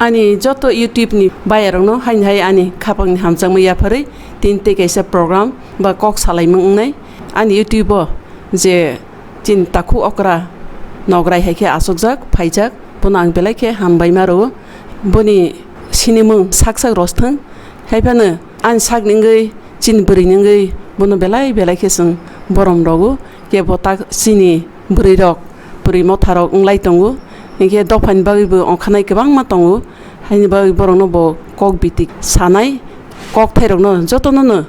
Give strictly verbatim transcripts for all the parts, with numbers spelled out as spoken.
Ani joto YouTube ni bayarokno haini hai ani khapangni hamjakma yapharwi tini tei kaisa program ba kok salaimung wngnai. Ani YouTube o je chini takhuk okra nograi hai khe achukjak phaijak, bono ang belai khe hambai ma rwo. Boni sinimung sak sak rosthwng, hai phano ani sakni wngwi chini bwrwini wngwi bono belai belai khe chwng borom rwo. Kebo tak chini bwrwi rok, bwrwi motha rok wnglai tongo, hinkhe dophani bagwi bo ongkhanai kwbangma tongo, haini bagwi borokno bo kok bitik sanai, kokthai rokno jotono no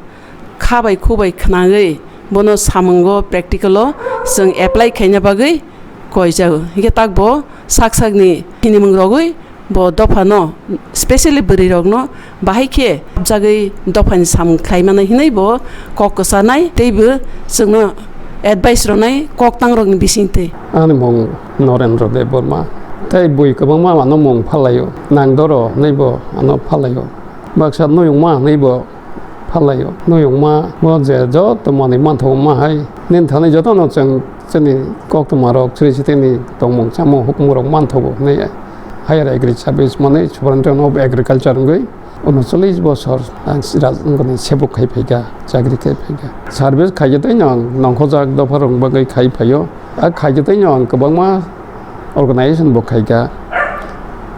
kha bai khu bai khwnagwi bono samungo practical o chwng apply khaina bagwi koijago, hinkhe tak bo sak sakni sinimung rogwi bo dophano, specially bwrwi rokno bahai khe jagwi dophani samung khlai mano hinwi bo kok kwchanai tei bo chwngno advice rwnai kok tang rokni bisingtwi. Ani mung Norendra Debbarma. Tei bui kwbangma ano mung phalaio. Nangdoro hinwi bo ano phalaio. Baksa Nuyungma hinwi bo phalaio. Nuyungma bo je joto manwi manthogo ma hai. Nini thani jotono chwng chini koktwma rok chwri chitini tongmung chamung hukumu rok manthogo hinwi Higher Agri Service manwi Superintendent of Agriculture wngwi unocholish bosor ang raj-, wngkoni sebuk khai phaikha, chakri khai phaikha. Service khaikhe tei no ang nongkhorjak dopha rok bagwi khai phaio. A khaikhe tei no ang kwbangma organization bo khaikha.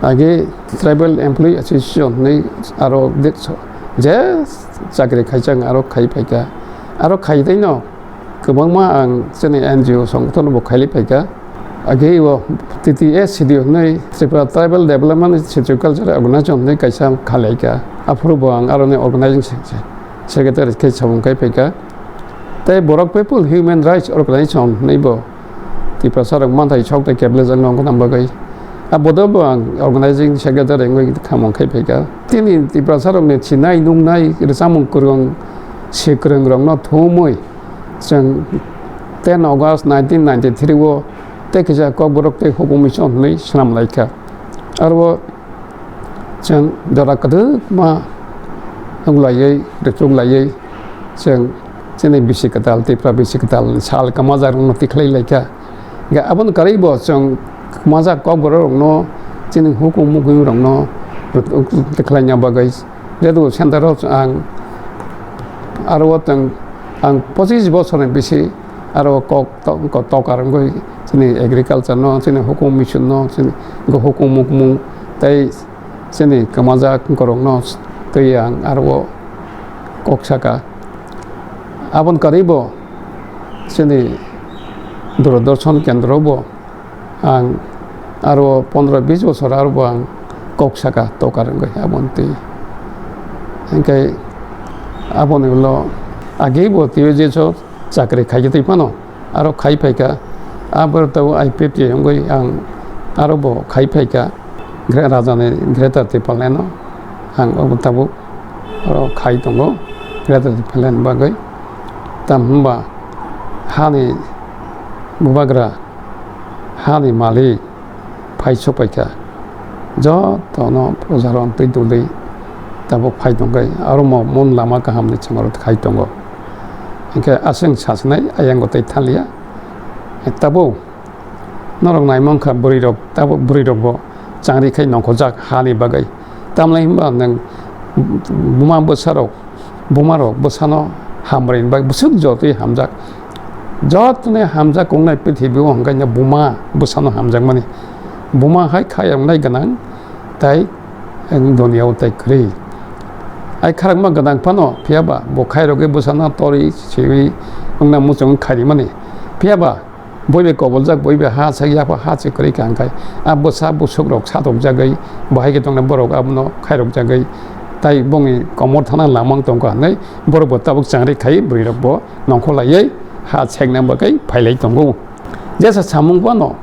Age Tribal Employee Association hinwi aro de-, so-, je chakri khaijak aro khai phaikha. Aro khai tei no kwbangma ang chini N G O songthono bo khailai phaikha. Age o T T S C D O hinwi Tripura Tribal Development Sociocultural Organization hinwi kaisa khalaikha. Aphuru bo ang aroni organizing se-, se-, secretary khe samung khai phaikha. Tei borok People Human Rights Organization hinwi bo Tiprasa rok manthai sok tei kebelejak no wngna bagwi. A bodo bo ang organizing secretary wngwi khamung khai phaikha. Tini Tiprasa rokni sinai nuknai rwchapmung kwrwng, si kwrwng rokno thumwi chwng ten August nineteen ninety-three o tei kisa Kokborok tei Hukum Mission hinwi swnam laikha. Aro chwng jora kwdwkma wng laiwi, rwchuk laiwi chwng chini bisi kwtal, Tipra bisi kwtal sal kwmajak rokno tikhlai laikha. Ga aboni karwi bo chwng kwmajak Kokborok rokno, chini hukum mukum rokno tikhlaina bagwi Redu center o ang aro o tong, ang pochis bosorni bisi aro kok to-, kok tokar wngwi chini agriculture no, chini hukum mission no, chini hukum mukmung tei chini kwmajak borok no twi ang aro o kok saka. Aboni karwi bo chini Doordarshan kendro bo ang aro pondro bis bosor aro bo ang kok saka tokar wngwi aboni twi. Hinkhe aboni ulo age bo twiwi je so chakri khaikhe twi phano aro khai phaikha. Abo tabuk I P F T wngwi ang aro bo khai phaikha. Gre-, rajani Greater Tipraland o ang obo tabuk oro khai tongo Greater Tipraland bagwi. Tam hwnba hani bubagra, hani malik phai sokpaikha. Jotono projaron twi dulwi tabuk phai tongkhe aro mo mun lama kahamni chwngno khai tongo. Hinkhe aswng sasinai ayang gotwi thaliya. Tabuk norok nai mankha bwrwirok, tabuk bwrwirokbo changri khai nongkhorjak hani bagwi. Tamni hwnba nwng buma bwsarok, bumarok bwsano hamrwini bagwi bwswk jotoi hamjak. Jotoni hamjak wngnai prithibi o hwnkhe buma bwsano hamjakmani. Buma hai khayoknai gwnang tai dunia o tai kwrwi. Ai kharakma gwnang phano, phiyaba bo khairogwi bwsano torwi siwi wngna muchung kharimani. Phiyaba boi bai koboljak, boi bai ha sak, yapha ha se kwrwi kha, hwnkhai a bwsa bwswk rok satokjagwi, bahai khe tongnai borok abono khairokjagwi, tai bongni komor thana lamang tongkha hwnwi borok bo tabuk changri khai bwrwi rok bo nongkhor laiwi ha sekna bagwi phailai tongo. Jesa samung phano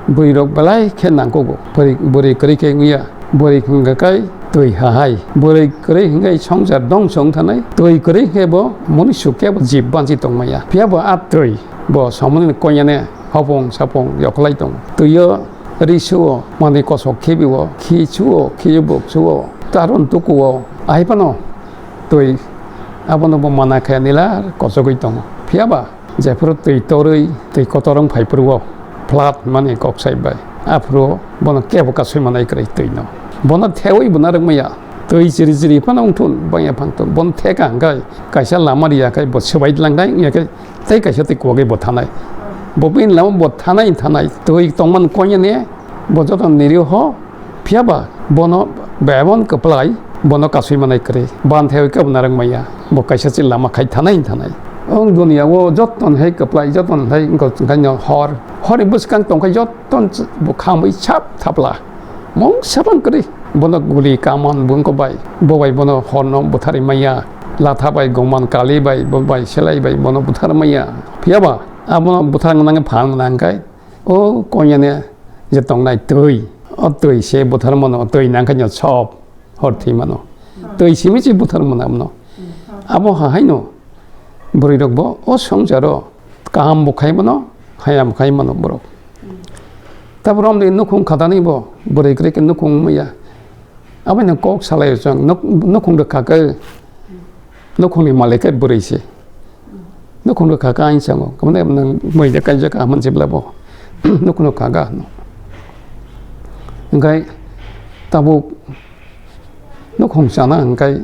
bwrwi rok belai khe nangkukgo, bwrwi, bwrwi kwrwi khe wngya. Bwrwi hwnkha khe twi ha hai. Bwrwi kwrwi hwnkhe swngchar dongso wng thanai. Twi kwrwi hwnkhe bo mwnwi suk khe bo jib banchi tongmaya. Phiya bo a twi bo somoni koinani hopong sapong yokhlai tongo. Twi o ri suo, manwi kosok khibi o, khi suo, khi buk suo, taron tuku o. Ahai phano twi abono bo mana khe nila kochogwi tongo. Phiya ba Jephuru twi torwi, twi kotor wng phai phuru o, flood hwnmani kok sai bai. Aphuru bono kebo kasui manai kwrwi twi no. Bono thewi bo narwk maya. Twi chiri chiri phano wngthun, bangya phangthun. Bono theka hwnkhe kaisa lama riya khe bo swbai dlang dai wngya khe tei kaisa twi kuwagwi bo thanai. Bo bini lama bo thanai thanai. Twi tongmani koinani bo joto niriho. Phiya ba bono bebon kwplai, bono kasui manai kwrwi. Ban thewi khe bo narwk maya. Bo kaisa chini lama khai thanai thanai. Wng duniya o joto hai kwplai, joto hai wngkha hor. Hor ni bwskang tongkha joto bo khamwi sap thapla. Mungsa bang kwrwi. Bono guli kaman bungko bai. Bo bai bono horno butharwi maya. Latha bai gongman kali bai, bo bai selai bai bono butharwi maya. Phiya ba abono butharwi nangwi phan nangkhe. O koinani je tongnai twi, o twi se buthar mano, twi nangkhe no sob hor thwi mano. Twi simi se buthar mano abono. Abo ha haino bwrwi rok bo o swngcharo kaham bo khai mano, hayam khai mano borok. Tabuk romni nukhung khatani bo bwrwi kwrwi khe nukhung maya. Aboni kok salai o chwng nuk-, nukhung rwkha khe, nukhungni malik khe bwrwi se. Nukhung rwkha khe ang chango. Kwmani nwng mui de kaijak kaham se bla bo. Nukhung rwkha ga hwno. Hwnkhe tabuk nukhung chana hwnkhe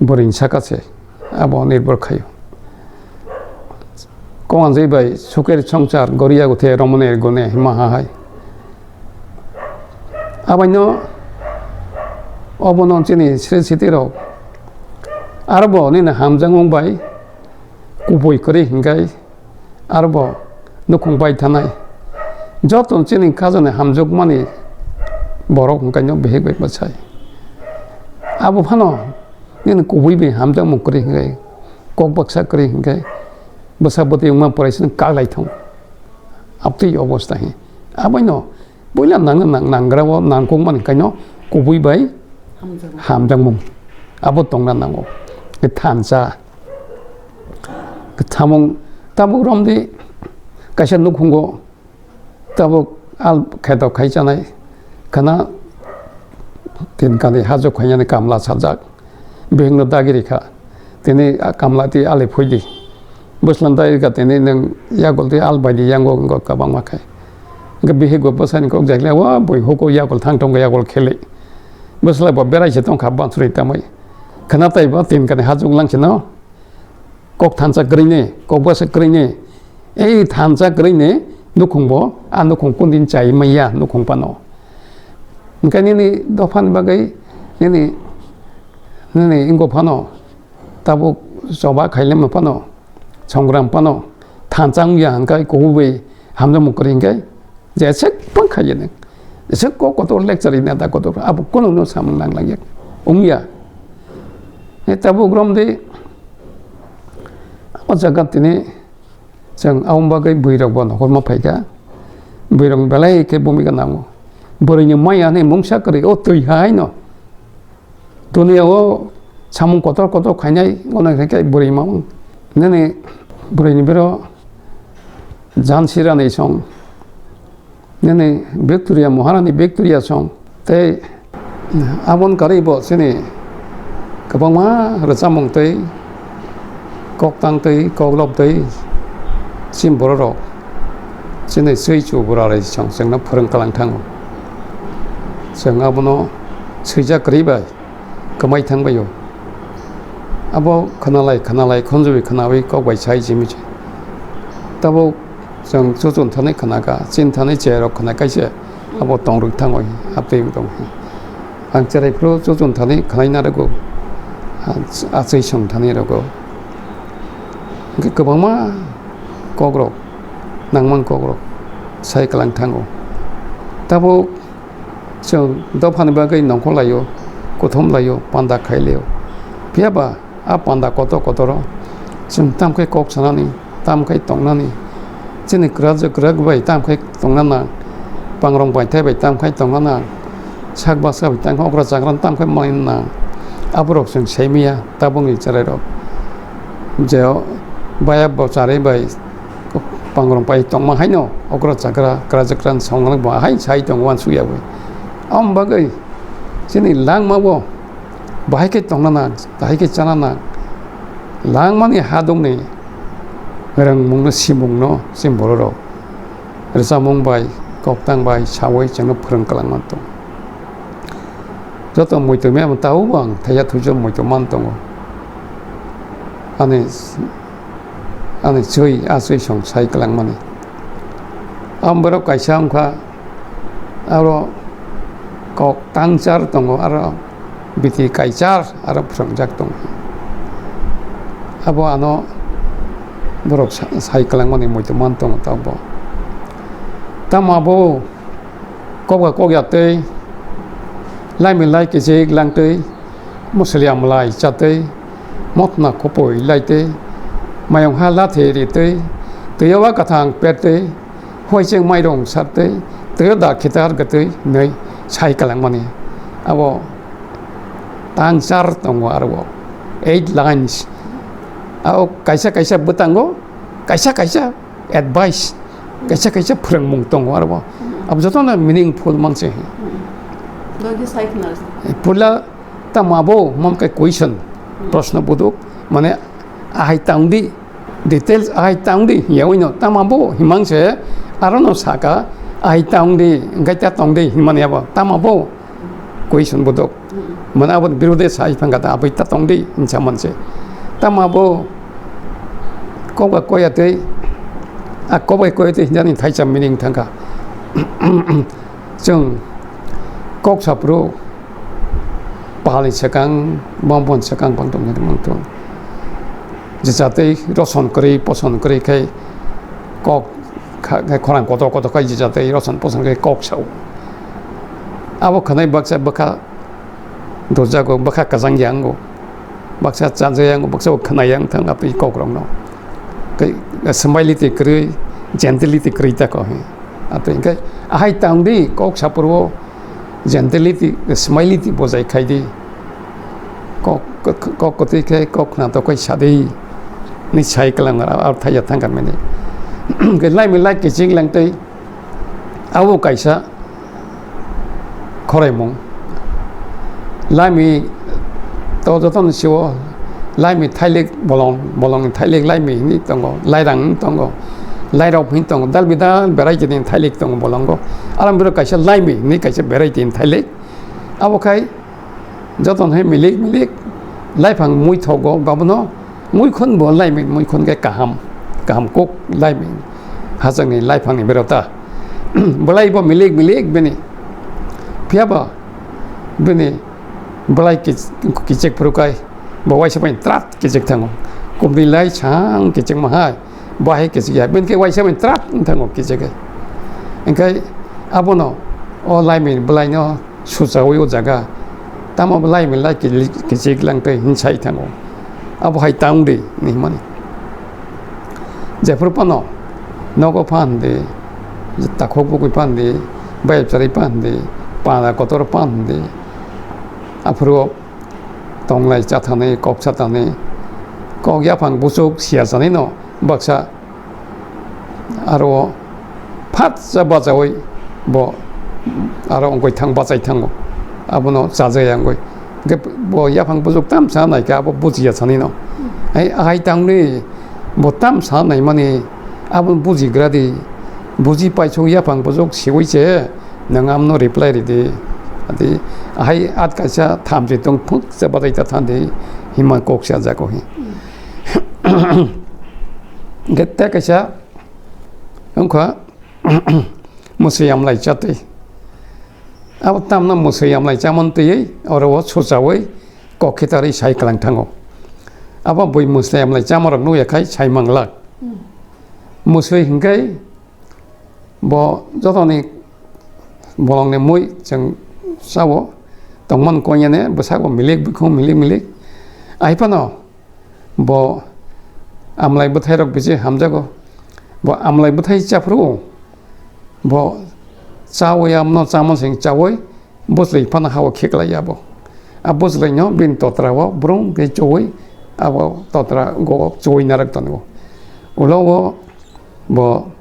bwrwini saka se. Abo nirbhor khaio. Kowanjwi bai suker songchar goriya gothe romone gone hima ha hai. Abaino obono chini sri siti rok arbo nini hamjakmung bai kubui kwrwi hinkai arbo nukhung bai thanai joto chini kajani hamjakmani borok hinkaino bihik bai bwsai. Abo phano nini kubui bai hamjakmung kwrwi hinkai kok baksa kwrwi hinkai bwsa bwtwi wngma poraisini kaklai thung. Abtwi obostha hi. Abaino puila nang, nang, nanggra o nangkukmani kaino kubui bai hamjakmung. Abo tongna nango. Thansa. Thamung tabuk romdi kaisa nukhungo tabuk al kheto khai chanai khana tin kani hajok khainani kamla sajak. Bihikno dagi rikha. Tini a kamla twi ali phuidi. Bwslan dagi rikha tini nwng yagul twi al baidi yango wngkha kwbangma khai. Hwnkhe bihik bo bwsani kok jakle, "O bui huko yagul thang thangkhe yagul kheli." Bwsla bo berai se tongkha bansuri tamwi. Khwna taibo tin kani hajok lang sino. Kok thansa kwrwini, kok bwsa kwrwini. Ei thansa kwrwini nukhung bo, a nukhung kundin chai maya nukhung pano. Hwnkhe nini dophani bagwi nini, nini ingo phano tabuk choba khailema phano, songram phano, thansa wngya hwnkhe kubuibai hamjakmung kwrwi hwnkhe jeswk bang khaiya nwng. Jeswk kok kotor lecture ina da kotor abo kununo samung nang langya wngya. E tabuk romdi o jaga tini Chwng aboni bagwi bwrwirok bo nokhorma phaikha. Bwrwirok belai khe bumika nango. Bwrwini maya hinwi mungsa kwrwi o twi hai no. Duniya o samung kotor kotor khainai ono hwnkhe bwrwi mamung. Nini bwrwini bero Jhansi Rani song. Nini Victoria, Maharani Victoria song tei aboni karwi bo chini kwbangma rwchapmung tei koktang tei koklop tei chini bororok chini swi chu bwrarwi song chwngno phwrwng kwlang thango. Chwng abono swijak kwrwi bai kwmai thang bai o. Abo khwnalai khwnalai khunjui khwnaui kok bai sai simi se. Tabuk chwng chuchun thani khwnakha, chin thani cherok khwna kaisa abo tongrwk thango, aptwi wng tong. Ang cherai phuru chuchun thani khwnaina rwgo, achai song thani rwgo. Hwnkhe kwbangma kokrok, nangmang kokrok sai kwlang thango. Tabuk Chwng dophani bagwi nongkhor laio, kuthum laio, panda khai laio. Phiya ba a panda kotor kotoro chwng tamo khe kok sanani, tamo khe tongnani, chini kwrak kwrak bai tamo khe tongna nang, pangrong bai thai bai tamo khe tongna nang, sak baksa bai tamo khe okra chakra tamo khe manna nang. Aborok chwng sai manya tabukni chwrairok. Je o baya bo charwi bai pangrong pai tongma haino okra chakra kwrak chakra ni song bo hai sai tongo uansuk ya bai. Aboni bagwi chini langma bo bahai khe tongna nang, bahai khe chana nang. Langmani hadukni rwngmungno, simungno chini bororok rwchapmung bai, koktang bai saui chwngno phwrwng kwlangma tong. Joto muitu mem tao bo ang thaiya thuijo muitu man tongo. Ani, ani chwi, a chwi song sai kwlangmani. Ang borok kaisa wngkha, aro kok tangchar tongo, aro biti kaichar, aro phrwngjak tongo. Abo ano borok sa-, sai kwlangmani muitu man tongo tao bo. Tamo abo kok ba kok ya tei, laimi lai kichik lang tei, Musulia mlai chatwi, motna khopoi laitwi, mayung ha lathi ritwi, twiyawa kathang petwi, huaicheng mairung sartwi, twiyo da khitar gtwi hinwi sai kwlangmani. Abo tangchar tongo aro, eight lines. Abo kaisa kaisa bwtango, kaisa kaisa advice, kaisa kaisa phrwngmung tongo aro. Abo jotono meaningful manse. Dagi sai khna. Pula Tamo abo, mam kai question, proshno buduk, mane, ahai tangdi, details ahai tangdi, yawi no, tamo abo, himang se, aro no saka, ahai tangdi, engkai ta tongdi, himani abo, tamo abo, question buduk, mane abo birode sai phangka ta, abai ta tongdi, hinsa manse, tamo abo, kok ba koya tei, a kok bai koya tei, hinjani thaisa meaning thangka. Chwng kok saphuru palni swkang, bom boni swkang bang tongwi mangtong. Jesa tei roson kwrwi, poson kwrwi khai kok kha-, khai khorang kotor kotor khai jesa tei roson poson khai kok sao. Abo khwnai baksa bwkha dojago, bwkha kwchang yango, baksa chajak yango, baksa bo khwnai yang thang apni kokrokno. Tei smiley tei kwrwi, gentility kwrwi tako he. Atwi hwnkhe ahai tangdi kok saphuru gentility, smiley tei bojai khaidi. Kok, kok, kok kwtwi khe kok khna tokoi sadi. Ni sai kwlang aro thaiya thangkar mani. Hwnkhe laimi lai kiching lang tei abo kaisa khoraimung. Laimi to jotono sio laimi thailik bolong, bolongni thailik laimi hinwi tongo, lairang hinwi tongo, lairok hinwi tongo, dal bidal variety ni thailik tongo bolongo. Alam biro kaisa laimi hinwi kaisa variety ni thailik. Abo khai jotono hai milik milik laiphang mui thogo babono. Muikhon bo laiming, muikhon khe kaham, kaham kok laiming. Hachangni laiphangni berota. Belai bo milik milik bini. Phiya ba bini belai kichek phuru kai bo waisa bai trat kichek thango. Kumni lai chang kichek ma hai. Bo hai kichek ya. Bini khe waisa bai trat thango kichek. Engkai abono o laiming belai no suchaui o jaga. Tamo belai belai kichik lang tei hinsai thango. Abo hai tang di ni himani. Jephuru pano nogo phan di, takhuk bukui phan di, bai chari phan di, pana kotor phan di. Aphuru tonglai chathani, kok chathani, kok yaphang buchuk siya chani no baksa. Aro phatsa bachaui bo aro wngkoi thang bachai thango. Abono chajaya wngkoi. Hwnkhe bo yaphang buchuk tamsa naikha abo bujiya sanino. Hai, hai tangni bo tamsa naimani abo bujigradi. Buji paisuk yaphang buchuk siui se nwng amno reply ridi. Adi hai at kaisa thamchi tong phutsa bachai ta thandi hima kok sa jako hi. Hwnkhe tei kaisa wngkha mwswi amlai chatwi. Abo tamno mwswi amlai chamani twiwi oro o suchaui kok khitarwi sai kwlang thango. Abo bui mwswi amlai chamarok nukya khai sai manglak. Mwswi hwnkhe bo jotoni bolongni mui chwng chao tongmani koinene bwsakbo milik bukhung milik milik. Aiphano Bo amlai bwthairok bisi hamjago. Bo amlai bwthai chaphuru bo chaui amno chamon sing chaui bwchlwi phano hao khiklai abo. A bwchlwino bini totrao brum khe chuui abo totra go chuui narwk tongo. Ulo o bo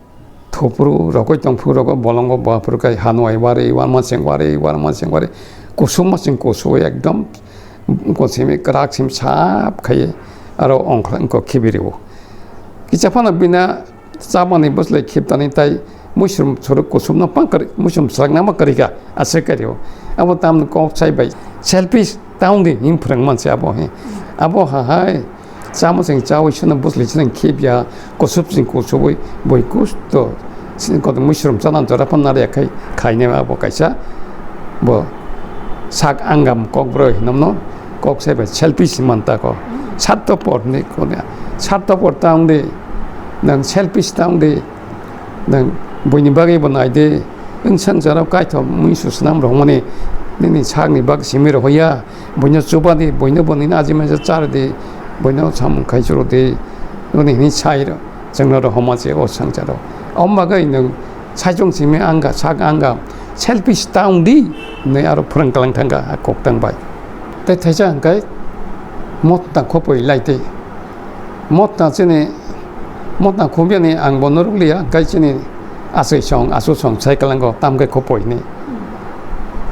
Thopru rokoi tongphuru rogo bolongo baphuru kai hanwai wari, warma seng wari, warma seng wari, kusuma seng kusu ekdom kosimi kwrak sim sap khai aro ongkhla wngkha khibirio. Kisa phano bina chamani bwchlai khibtani tai muisrum churuk kusumno pang kwrwi, muisrum swrangna ma kwrwi kha aswk kairio. Abo tamni kok sai bai Selfish ta wng di, hing phrwng manse abo he. Abo ha hai, chamo chwng chaui, sono bwsli chwng khibya, kusup chwng kusubui, bui kusto, koto muisrum chana jora phan narya khai, khainai abo kaisa, bo sak angam kokbroi hinamno, kok sai bai selfish man ta ko. Sartopor hinwi kono, sartopor ta wng di, nang selfish ta wng di, nang buini bagwi bo nai di, wng sangsaro kaithom muisu swnam rwmani, nini sakni bak simi rwya, buino chuba di, buino bo nini aji maisa char di, buino samung khai churu di, nini hini sai rw, chwngno rw homa se o sangsaro. Om bagwi nwng saichung simi angga, sak angga, selfish ta wng di, hinwi aro phrwng kwlang thangkha a kok tang bai. Tei thaisa hwnkhe motna khopoi lai tei. Motna chini, motna khumyani ang bo norok liya, hwnkhe chini aswk song, aswk song sai kwlango, tam khe khopoi hinwi.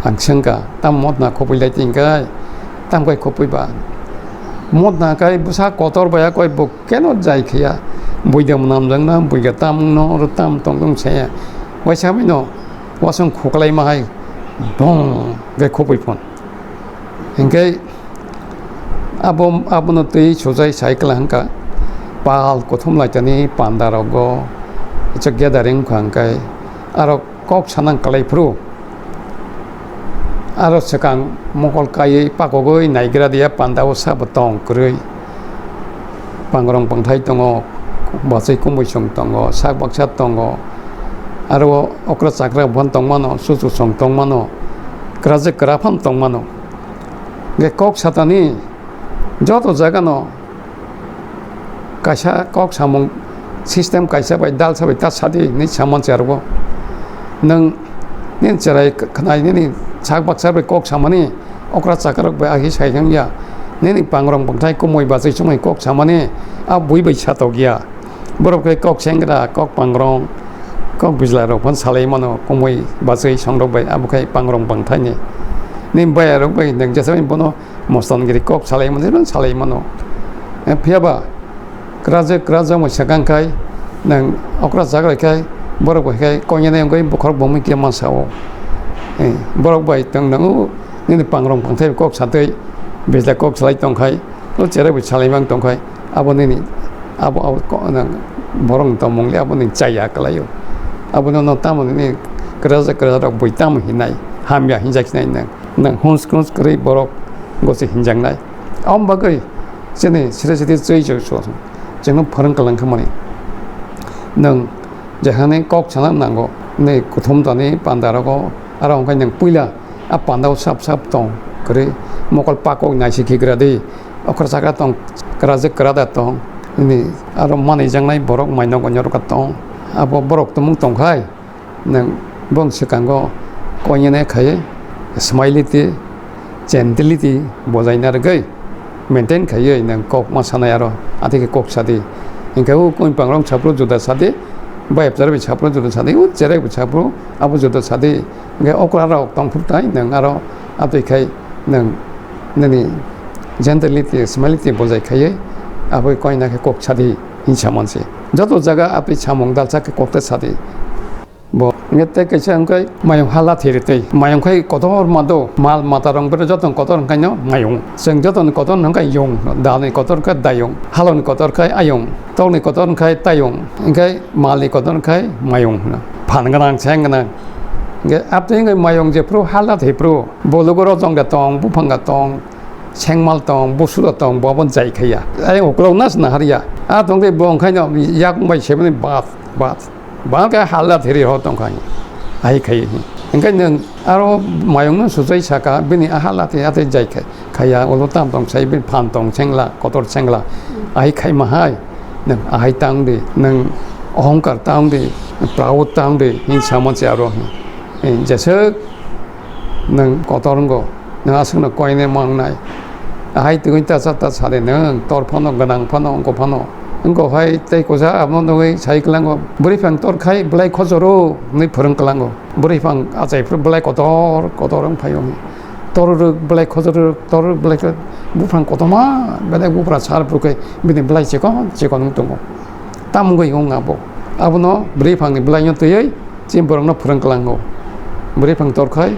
Ang swngkha, tam motna khopoi lai tei hwnkhe, tam khe khopoi ba. Motna khe bwsa kotor bai ya koi bo keno jai khiya. Buida mwnam jangna, buiga tam wngno, oro tam tong tong saya. Waisa bai no, wasong khuklai ma hai, bong khe khopoi phon. Hwnkhe abo, abono twi sujai sai kwla hwnkha, pal kuthum laitani panda rogo, icha gathering wngkha hwnkhe, aro kok sanang kwlai phuru, aro swkang mokol kaiwi pakogwi naigra diya panda o sabo tong kwrwi. Pangrong pangthai tongo, bachai kumui song tongo, sak baksa tongo, aro okra chakra phan tongmano, chuchu song tongmano, kwrajwk kwra phan tongmano. Hwnkhe kok satani joto jagano kaisa kok samung system kaisa bai dalsa bai ta sadi hinwi saman se aro. Nwng nini cherai khnai nini sak baksa bai kok samani okra chakarok bai ahi sai thang ya. Nini pangrong pangthai kumui bachai chumui kok samani a bui bai satok ya. Borok khe kok sengra, kok pangrong, kok bijla rok phan salai mano, kumui bachai songrok bai abo khai pangrong pangthai ni. Nini bayarok bai nwng jesa bai bono mostan giri kok salai mano, salai mano. Eh, phiya ba kwrajwk, kwrajwk mo swkang khai, nwng okra chakrai khai, borok bai khai koinene wngwi bokhorok bomwi khe mansa o. Eh, borok bai tong nango, nini pangrong pangthai kok satwi, bijla kok salai tong khai, o cherai bai salai mang tong khai, abo nini, abo, abo ko-, nwng borok ni tongmung le abo nini chaya kwlai o. Abo no, no tamo nini kwrajwk, kwrajwk rok bui tamo hinai, hamya hinjak hinai nwng. Nwng hons hons kwrwi borok gosi hinjaknai. Aboni bagwi chini siri siri chwi chwi chwng chwngno phwrwng kwlang kha mani. Nwng jephani kok sana nango, nini kuthum tani panda rogo, aro hwnkhe nwng puila a panda o sap sap tong kwrwi mokol pakok naisi khigra di, okra chakra tong, kwrajwk kwrada tong, nini aro manwi jaknai borok mai nogo nyorok tong, abo borok tumung tong khai. Nwng bong swkango koinene khai smility, gentility bojaina rwgwi maintain khaiwi nwng kok ma sanai aro atwi khe kok sadi. Hinkhe o koi pangrong saphuru juda sadi, bayapjara bai saphuru juda sadi, o cherai bai saphuru abo juda sadi. Hinkhe okra rok tongphuru tai nwng aro atwi khai nwng nini gentility, smility bojai khaiwi abo koina khe kok sadi hinsa manse. Joto jaga atwi samung dalsa khe kok ta sadi. Bo, nge tei kaisa wngkha mayung hala thiri tei. Mayung khai kotor ma do, mal mata rong bere joto kotor wngkha no mayung. Chwng joto ni kotor wngkha yung, dal ni kotor kha dayung, halok ni kotor kha ayung, tok ni kotor wngkha tayung, wngkha mal ni kotor wngkha mayung hino. Phan gwnang, seng gwnang. Nge aptwi wngkha mayung jephru hala thipru, bolugo rojong da tong, buphang da tong, sengmal tong, busu da tong, bo bo jai khaiya. Ayung uklok nas nahariya. A tong tei bo wngkha no yak bai sebani bat, bat. Bang khe hala thiri ho tong khai. Ahi khai. Hingke nang aro mayung no sujai saka bini a hala te ate jai khai. Khaya ulo tam tong sai bin phan tong sengla, kotor sengla. Ahi khai ma hai. Nang ahai tang di, nang ohongkar tang di, proud tang di, hin samo che aro hin. Eh, jesek Nwng kotor wngo, nwng aswkno koine ma wngnai. Ahai twi ta cha ta sadi nwng tor phano, gwnang phano, wngkok phano. Wngkok hai tei kwchak abono nugwi sai kwlango, bwrwi phang tor khai bwlai khojoro hwnwi phwrwng kwlango. Bwrwi phang achai phuru bwlai kotor kotor wng phaio. Tor rwk bwlai khojoro rwk, tor rwk bwlai khe buphang kotorma belai bupra sal phuru khe bini bwlai chikon chikon wng tongo. Tamo wngwi wng abo. Abono bwrwi phangni bwlaino twiwi chini borokno phwrwng kwlango. Bwrwi phang tor khai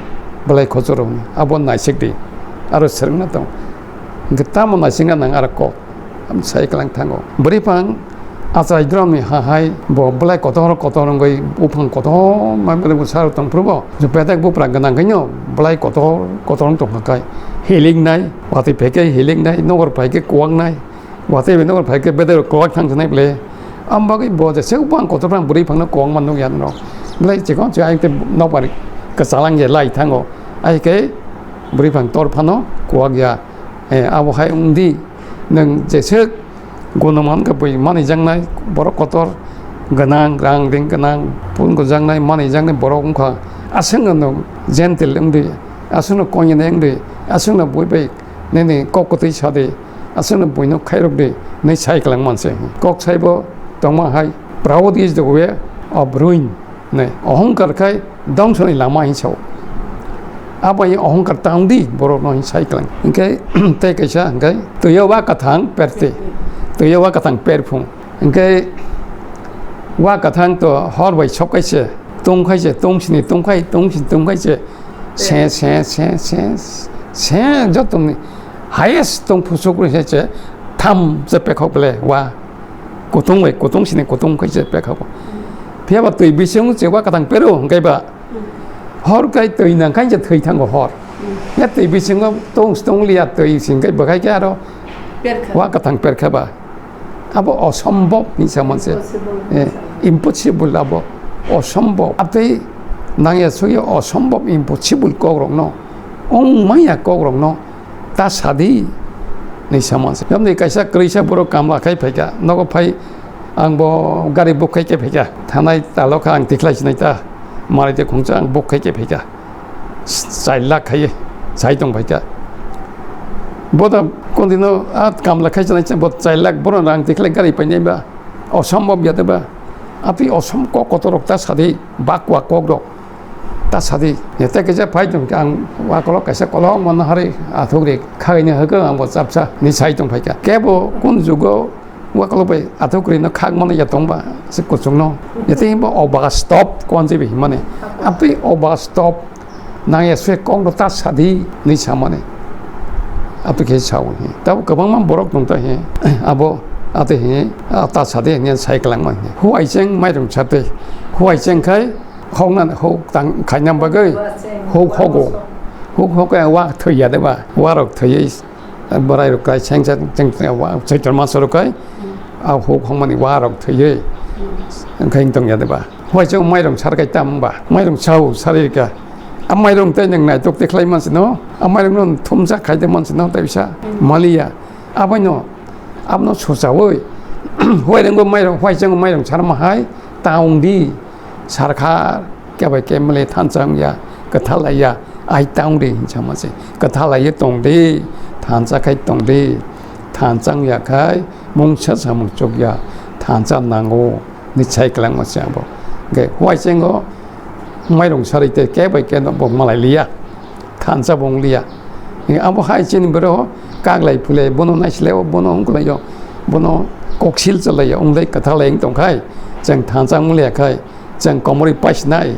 bwlai khojoro hwnwi abo naisik di. aro swrwngna tong. Hwnkhe tamo naisingna nang aro kok. Am sai kwlang thango. Bwrwi phang achai dromni ha hai bo belai kotor kotor wngwi buphang kotor ma belai bwsa rok tong phuru bo. Je bedek bupra gwnang khaino belai kotor kotor wng tong kha kai. Hiliknai, watwi phai khe hiliknai, nokor phai khe kuwaknai. Watwi bai nokor phai khe bedek rok kuwak thang thanai ble. Am bagwi bo je se buphang kotor phang bwrwi phangno kuwak ma nukya norok. Belai chikon chikon ai te nokbar kwchalang ya lai thango. Ai khe bwrwi phang tor phano kuwak ya. Eh, abo hai wng di. Nwng jeswk gunuman khe bui manijaknai borok kotor gwnang, rang ring gwnang, pun gwnjaknai manijaknai borok wngkha. Aswkno nwng gentle wng di, aswkno koinene wng di, aswkno bui bai nini kok kwtwi sa di, aswkno buino khairok di, hinwi sai kwlangma se. Kok saibo tongma hai, "Proud is the way of ruin." Nai, ohongkar khai dongsoni lama hinwi sao. Abo hai ohongkar ta wng di, borokno hinwi sai kwlang. Hinkhe tei kaisa hinkhe twiyo wa kwthang perte. Twiyo wa kwthang perphung. Hinkhe wa kwthang to hor bai sok kaise, tong khaise, tong sini tong khai, tong sini tong khaise. Se, se, se, se, se, jotoni highest tong phusuk rwi se che tham je pekhok bele wa. Kutung bai kutung sini kutung khai je pekhok. Phiya ba twi bising che wa kwthang pero hwnkhe ba hor kai twi nang khai je thwi thango hor. Ya twi bisingo tong tong liya twi sing kai bwkhai khe aro Perkha. Wa kwthang perkha ba. Abo osombob hinwi sa manse. Impossible. Eh, impossible abo. Osombob. Abtwi nangya sugya osombob impossible kokrokno. Wng manya kokrokno ta sadi hinwi sa manse. Yamni kaisa kwrwisa borok kamla khai phaikha. Nogo phai ang bo gari book khai khe phaikha. Thanai talo kha ang tikhlai sinai ta. Malai tei khungsa ang book khai khe phaikha. Char lakh khaiwi sai tong phaikha. Bo da kondino a kamla khai sanai bo char lakh bono rang tikhlai gari painai ba. Osombob ya de ba. Aphi osom kok kotorok ta sadi bakwa kok rok. Ta sadi. Nete kaisa phai tong ang wa kolok kaisa kolok mano hari athugri khaini hwkhe ang bo chapsa ni sai tong phaikha. Kebo kun jugo Wa kolok bai athuk kwrwi no khak mano ya tong ba se kuchuk no. Yate himba oba stop kon je bi himani. Aphi oba stop nang ya swe kok no ta sadi ni samani. Aphi khe sao hi. Tabo kwbangma borok tong ta hi. Abo ate hi, a, ta sadi ni sai kwlangma hi. Huai cheng mairung chate. Huai cheng khai hok nan hok tang khainam bagwi hok hogo. Hok hok wa thwi ya de ba. Wa rok thwi Borai rok kai seng seng seng wa Chaitor masa rok kai a huk hongmani wa rok thwiwi khai tong ya de ba. Hoi chong mairong sar kai tam ba. Mairong sao sari ka. A mairong tei nang nai tok te khlai man sino. A mairong non thumsa khai de man sino tei bisa. Maliya. Abai no abno sochawi. Hoi rengbo mairong hoi chong mairong sar ma hai taung di. Sarkha kebai kemle thansa wngya, kwthal laiya, ai tang di hinsa ma se. Kwthal laiya tong di, thansa khai tong di, thansa wngya khai, mungsa samung chukya, thansa nango, ni sai kwlangma se abo. Hwnkhe huai chengo, mairung sarwi tei kebai keno bo malai liya. Thansa bo wng liya. Abo hai chini borok kaglai phulai bono naisilai o bono wng kwlai o bono koksil chalai o wng lai kwthal lai wng tong khai chwng thansa wng liya khai chwng komorwi paisinai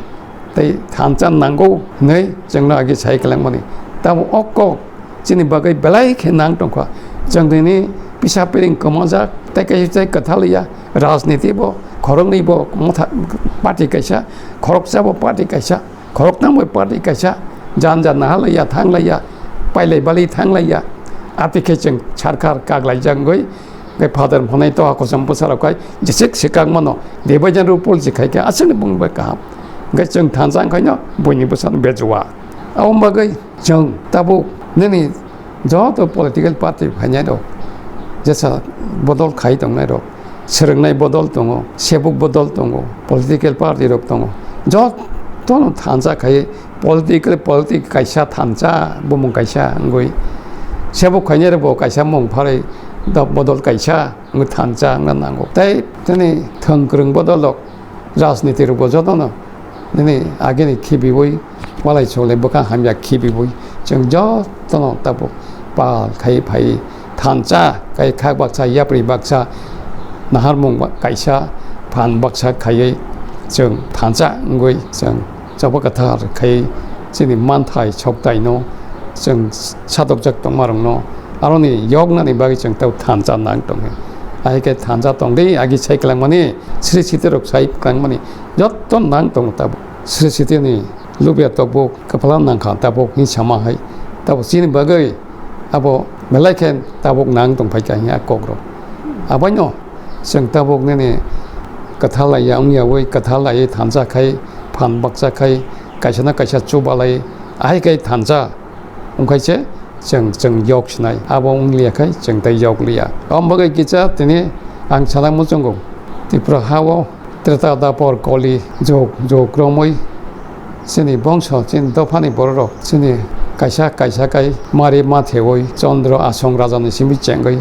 tei thansa nango hinwi chwngno agi sai kwlangmani. Tamo o kok chini bagwi belai khe nang tong kha chwng tini pisa piring kwmajak tei kaisa tei kwthal ya rajniti bo khoroknwi bo motha party kaisa khoroksa bo party kaisa. Khoroknang bai party kaisa, jan jan naharlaiya, thanglaiya, pailai bali thanglaiya. Aphi khe chwng sarkar kaglai jangwi, hwnkhe father hwnwi toha kosom bwsarok khai, jesik swkang mano, division rule policy khai khe, aswkni bung bai kaham. Hwnkhe chwng thansa wngkhaino, buini bwsano bejua. Aboni bagwi chwng tabuk nini Joto political party phainai rok, jesa bodol khai tongnai rok, swrwngnai bodol tongo, sebuk bodol tongo, political party rok tongo, jotono thansa khai political, politic kaisa thansa, bumung kaisa wngwi, sebuk khainai rok bo kaisa mung pharwi bodol kaisa wngwi thansa wngna nango. Tei tini thwng kwrwng bodol rok, rajniti rok bo jotono nini agini khibiwi, walai solai bwkha hamya khibiwi, chwng jotono tabuk pal khai phai thansa, kai khak baksa, yapri baksa, naharmung ba-, kaisa phan baksa khaiwi chwng thansa wngwi chwng chapa kwthar khai chini manthai soktaino chwng satokjak tongmarokno aroni yoknani bagwi chwng tei thansa nang tongkhe. Ahai khe thansa tongdi agi sai kwlangmani, sri siti rok sai kwlangmani jotto nang tongo tabuk. Sri sitini lubya tabuk kwpla nangkha tabuk hinwi sama hai. Tabuk chini bagwi abo belai khe tabuk nang tongphaikha hinwi a kokrok. Aboino chwng tabuk nini kwthar laiya wngyawi kwthar laiwi thansa khai phan baksa khai kaisa na kaisa chubalai ahai khai thansa wngkhaise chwng chwng yok sinai abo wngliya khai chwng tei yok liya. Omo bagwi kisa tini ang sana muchungo Tripura hao Treta Dapor Koli jog jog romwi chini bongso chini dophani bororok chini kaisa kaisa kai mari mathewi Chandra Asong rajani simi chengwi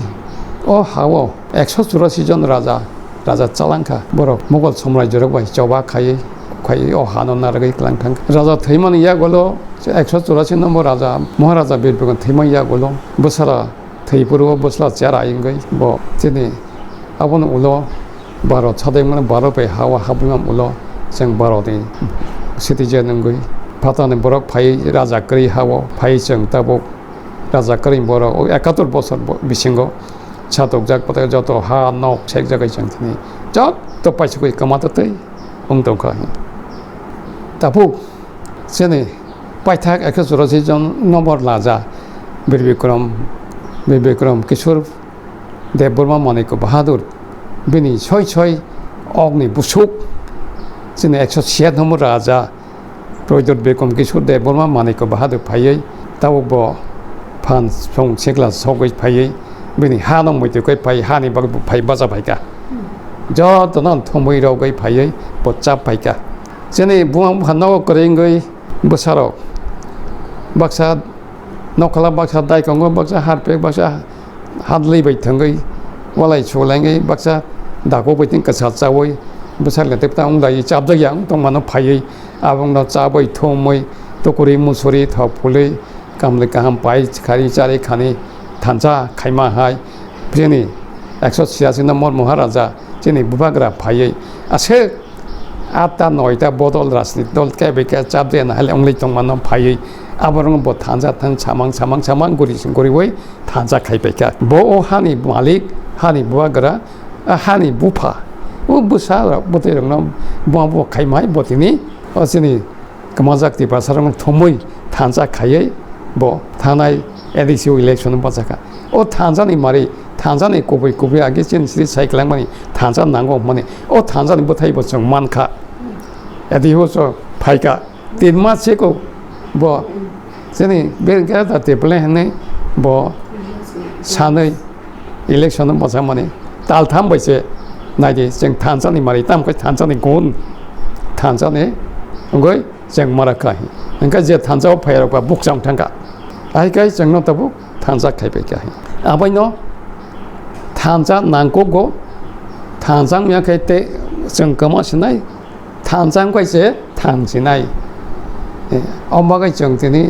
o hao ekso churasi jon raja raja chalangkha. Borok Mughal samrajyorok bai choba khaiwi khaiwi o hano narwgwi kwlangthang. Raja thwimani yagulo ekso churasi nombor raja Maharaja Bir Bikram thwimani yagulo bwsala thwi phuru o bwsla chera wngwi bo chini aboni ulo Bharat sadengmani Bharat bai ha o habwimani ulo chwng Bharatni citizen wngwi phatarni borok phaiwi raja kwrwi ha o phaiwi chwng tabuk raja kwrwi borok o ekatur bosor bo-, bisingo satokjak phatar joto ha nok sekjagwi chwng thini joto paisugwi kwma twtwi wng tongkha. Tabuk chini paithak ekso churasi jon nombor laja Bir Bikram, Bir Bikram Kishore Debbarma Manikya Bahadur bini soi soi okni busuk chini ekso siyat nombor raja Prodyot Bikram Kishore Debbarma Manikya Bahadur phaiwi tabuk bo phan song sekla sogwi phaiwi bini hano muitu kai phai hani bagwi bo phai bacha phaikha. Jotono thumwi rogwi phaiwi bo chap phaikha. Chini buma bupha nogo kwrwi wngwi bwsarok baksa nokhola baksa daikongo baksa harpek baksa hadlwi bai thangwi walai chulangwi baksa dakok bai tini kwchar chawi bwsarok tei ta wngdai chapjakya wng tongmano phaiwi abongno chabai thumwi tukuri musuri thok phulwi kamlwi kaham pai khari chari khani thansa khaima hai phini ekso siyasi no mor Maharaja chini bubagra phaiwi aswk atta noita bodol rajniti dol kebeke chapjana hale wngwi tongmano phaiwi aborokno bo thansa thang samang samang samang guri guriwi thansa khaipaikha. Bo o hani malik, hani bubagra, a hani bupha, o bwsa rok bwtwi rokno buma bo khaimai bo tini o chini kwmajak Tiprasa rokno thumwi thansa khaiwi bo thanai A D C o election bachakha. O thansani mari, thansani kubui kubui age chini sri sai kwlangmani thansa nango hwnmani o thansani bwthai bo chwng mankha. A D C o so phaikha. Tin mas seko bo chini Bengkaya da Teple hwnwi bo sanwi election bachakmani tal tham bai se naidi chwng thansani mari tam khe thansani gun thansani wngwi chwng mara kha. Hwnkhe je thansa o phai rok ba bukchang thangkha. Ahai khe chwngno tabuk thansa khai pai kha. Abaino thansa nangkukgo thansa wngya khe tei chwng kwma sinai. Thansa wngkha se thang sinai. Eh, omo bagwi chwng tini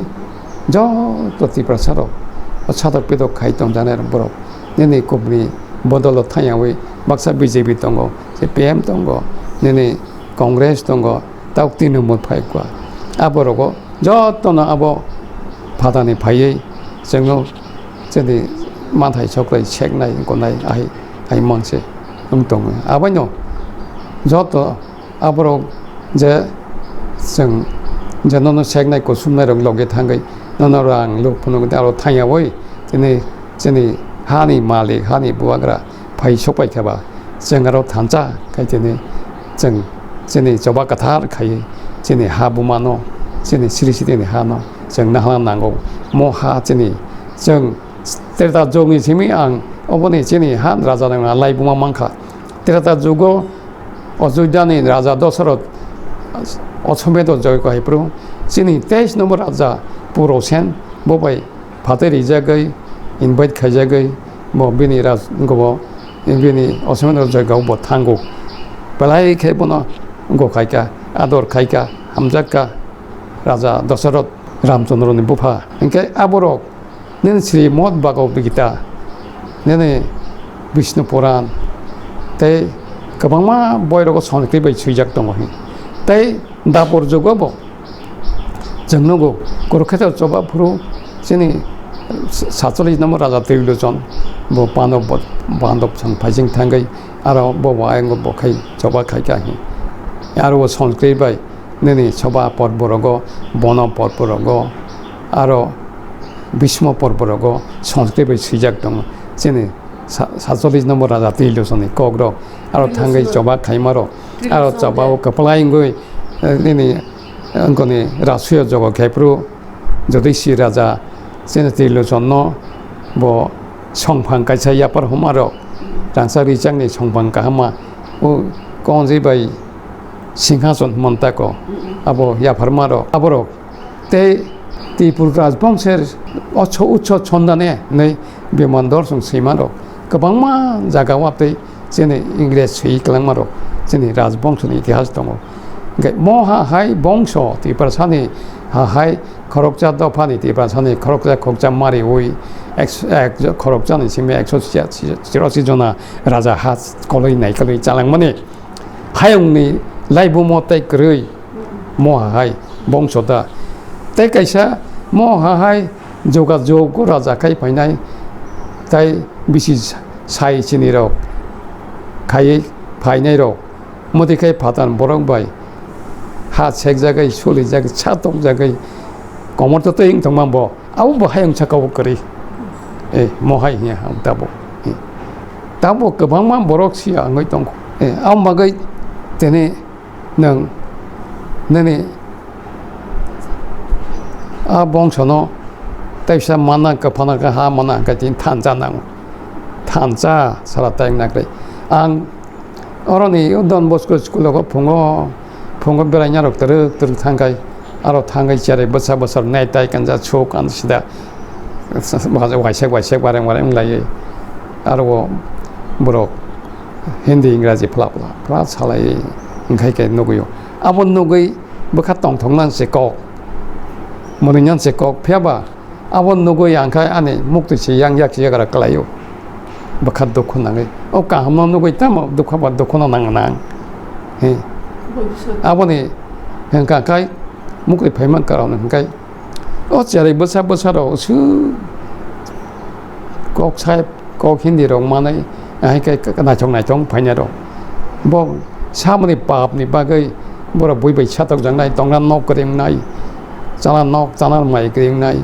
joto Tiprasa rok o satok pitok khai tongjanai rok borok nini kubuni bodolo thangyawi baksa B J P tongo, C P M tongo, nini Congress tongo, tabuk Trinamool phai kha. Abo rogo jotono abo phatani phaiwi chwngno chini manthai soklai seknai gonai ai ai mangse wng tongo. Abaino joto aborok je chwng je nono seknai kusumnai rok logi thangwi nono rang luk phunuk aro thangyawi chini chini hani malik hani bubagra phai sokpai khe ba chwng aro thansa khai tini chwng chini choba kwthar khai chini ha bumano chini sri sitini hano chwng nahana nango. Mo ha chini chwng Treta jugni simi ang oboni chini ha raja nang lai buma mankha. Treta jugo Ajojani raja Dosoroth Osomedho joy ko hai phuru chini teis nombor raja Purosen bo bai phatwi rijagwi, invite khaijagwi, bo bini raj-, bo bini Osomedho joy ko bo thango. Belai khe bono go khaikha, ador khaikha, hamjakha Raja Dosoroth Ramchandroni bupha. Hinkhe aborok nini Srimad Bhagavad Gita, nini Vishnu Puran, tei kwbangma boirogo Sanskrit bai swijak tongo hin. Tei Dapor jugo bo chwng nugo, Kurukshetra choba phuru Chini satcholish number raja Trilochon, bo Pandab, Pandab song phaising thangwi, aro bo bo ayang bo khai choba khai kha hi. Aro bo Sanskrit bai nini choba porbo rogo, bono porbo rogo, aro Bhismo porbo rogo Sanskrit bai swijak tongo. Chini sa-, satcholish number raja Trilochon ni kok rok, aro thangwi choba khaima rok, aro choba o kwplai wngwi, eh, nini, eh, wngkoni rasuyo jogo khaipru. Jodi si raja chini Trilochon no bo songphang kaisa yapar huma rok, rangchak richak ni songphang kahama, o konji bai singhason hwnmantako, abo yapharma rok, aborok tei Tripura rajbongser ocho ucho chondane hinwi Biman Dorsong swima rok kwbangma jaga o tei chini Ingres swi kwlangma rok chini rajbongso ni itihas tongo. Hingke mo ha hai bongso Tiprasa ni ha hai khoroksa dopha ni Tiprasa ni khoroksa khoksa mariwi ek, ek khoroksa ni simi ekso chirashi jona raja ha koloi naikoloi chalangmani hayung ni laibumo tei kwrwi mo ha hai bongso da. Tei kaisa mo ha hai jogajog o raja khai phainai tei bisi sai chini rok khaiwi phainai rok, motwi khai phathan borok bai ha sekjagwi, sulijagwi, sa tokjagwi, komor to twi wng tongma bo, abo bo hayung saka o kwrwi. Eh, mo hai hiya ang tabuk. Eh, tabuk kwbangma borok siya wngwi tongkho. Eh, aboni bagwi tini nwng nini a bongsono teisa mana kwphana khe ha mana hwnkhe tini thansa nango. Thansa sara tei wngna kwrwi. Ang oroni o Don Bosco school o phungo, phungo beraina rok twrwk twrwk thangkhai, aro thangkhai cherai bwsa bwsa nai tai kanja chuk ang sida waisek waisek bareng bareng wng laiwi. Aro o borok Hindi Ingraji phla phla phla salaiwi wngkhai khe nugwi o. Abo nugwi bwkha tongthoknang se kok, mwnwinang se kok, phiya ba abo nugwi ang khe ani muktwi se yang yak se yagra kwlaio. Bwkha dukhu nangwi. O kahamno nugwi tamo dukha ba dukhuno nang nang. He. Aboni hwnkha khai muktwi phaiman karokno hwnkhe o cherai bwsa bwsa rok su kok sai kok Hindi rok manwi, ahai khe naithok naithok phainai rok. Bo samani pap ni bagwi borok bui bai satok jaknai, tongna nok kwrwi wngnai, chana nok, chana mai kwrwi wngnai,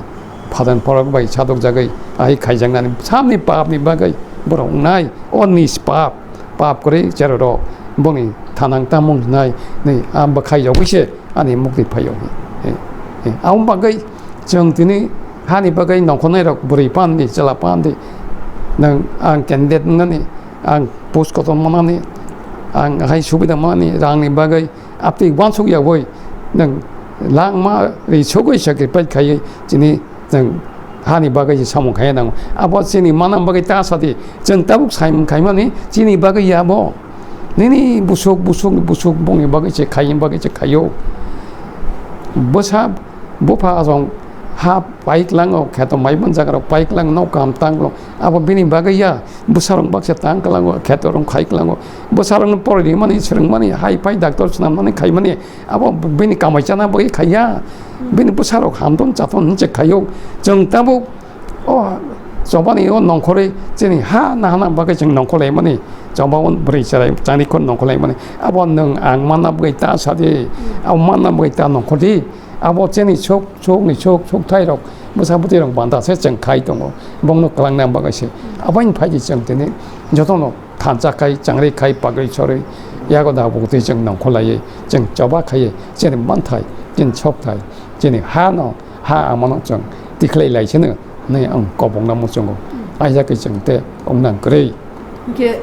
phadan phorok bai satok jagwi, ahai khaijaknani samni pap ni bagwi borok wngnai. O nispap, pap kwrwi cherok rok boni thanang tamung wngnai, ni a bwkhai jagwi se ani mukti phaio. He, he, he. Aboni bagwi chwng tini hani bagwi nongkhornai rok bwrwi pandi, chwla pandi, nang ang candidate wngnani, ang post kotor manani, ang hai subida manani, rangni bagwi aptwi uansuk yagwi nang langma ri sogwi sacrifice khaiwi chini nang hani bagwi se samung khaiya nango. Abo chini manam bagwi ta sadi, chwng tabuk saimung khaimani chini bagwi ya bo. Nini busuk, busuk, busuk bongni bagwi se khai, bagwi se khaio. Bwsa bupha rong ha pai kwlango, kheto mai ban jaga rok pai kwlango, nok kaham tang kwlango. Abo bini bagwi ya, bwsa rong baksa tang kwlango, kheto rong khai kwlango. Bwsa rok no poroi rimani, swrwngmani, hai pai doctor swnamnani khaimani, abo bini kamai chana bagwi khaiya. Bini bwsa rok hamton chaton hinse khaio. Chwng tabuk o chobani o nongkhorwi chini ha nahana bagwi chwng nongkhorlaimani, choba o bwrwi cherai chani khon nongkhorlaimani. Abo nwng ang manna bagwi ta sadi, abo manna bagwi ta nongkhordi. Abo chini sok, sokni sok, sokthai rok, bwsa bwtwi rok banta se chwng khai tongo. Bongno kwlangna bagwi se. Aboni phaidi chwng tini jotono thansa khai, changri khai, pagwi chorwi, yago da bukti chwng nongkhorlaiwi, chwng choba khaiwi, chini manthai, chini sokthai, chini ha no, ha amano chwng tikhlai lai sino, hinwi ang kobokna muchungo. Aisa khe chwng te wngnang kwrwi. Hwnkhe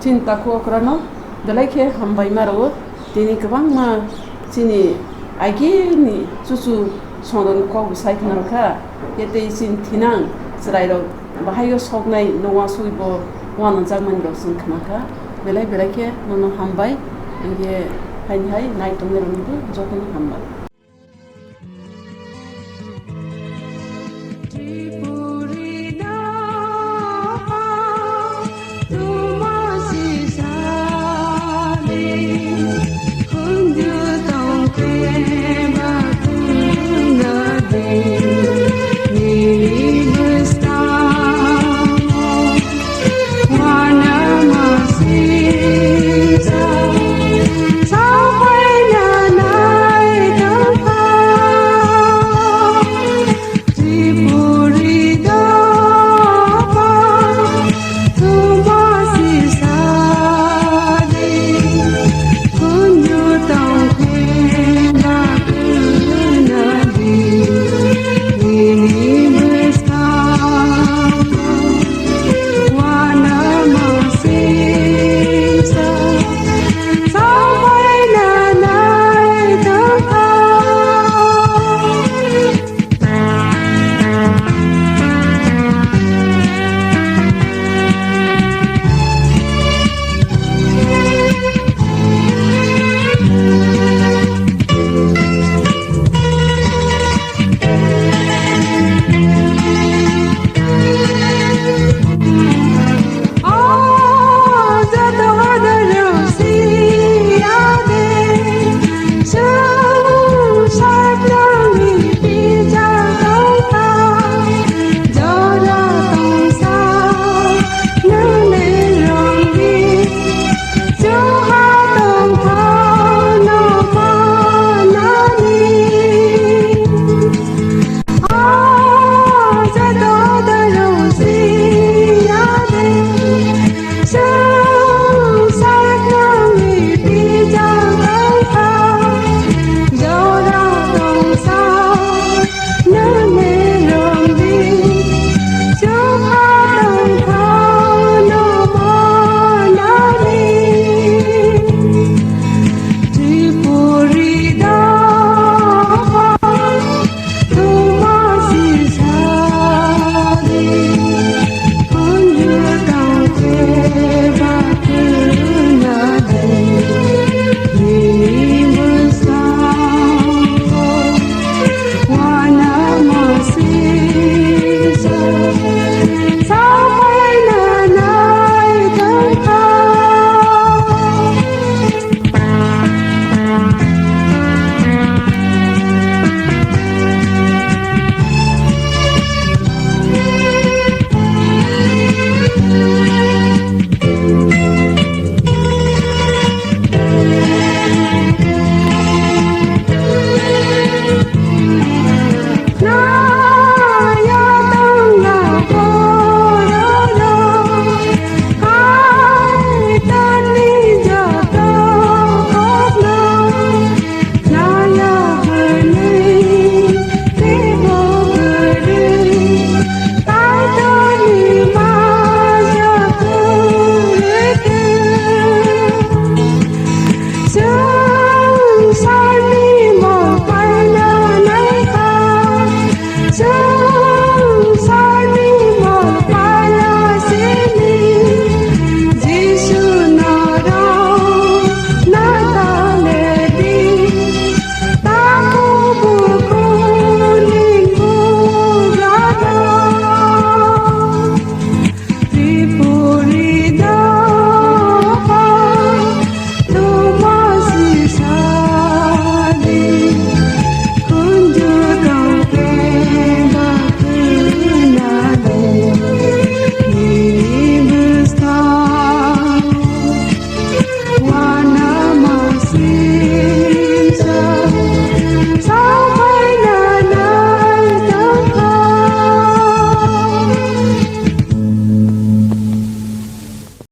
chini takhuk okrano belai khe hambai ma rwo. Tini kwbangma chini agini chuchu songdon kok bwsai khna kha, khe tei chini thinang chwrairok bahai o soknai no uansugwi bo uanajak mani rok chwng khna kha. Belai belai khe nono hambai, hwnkhe haini hai nai tongnai rokno bo jotono hambai.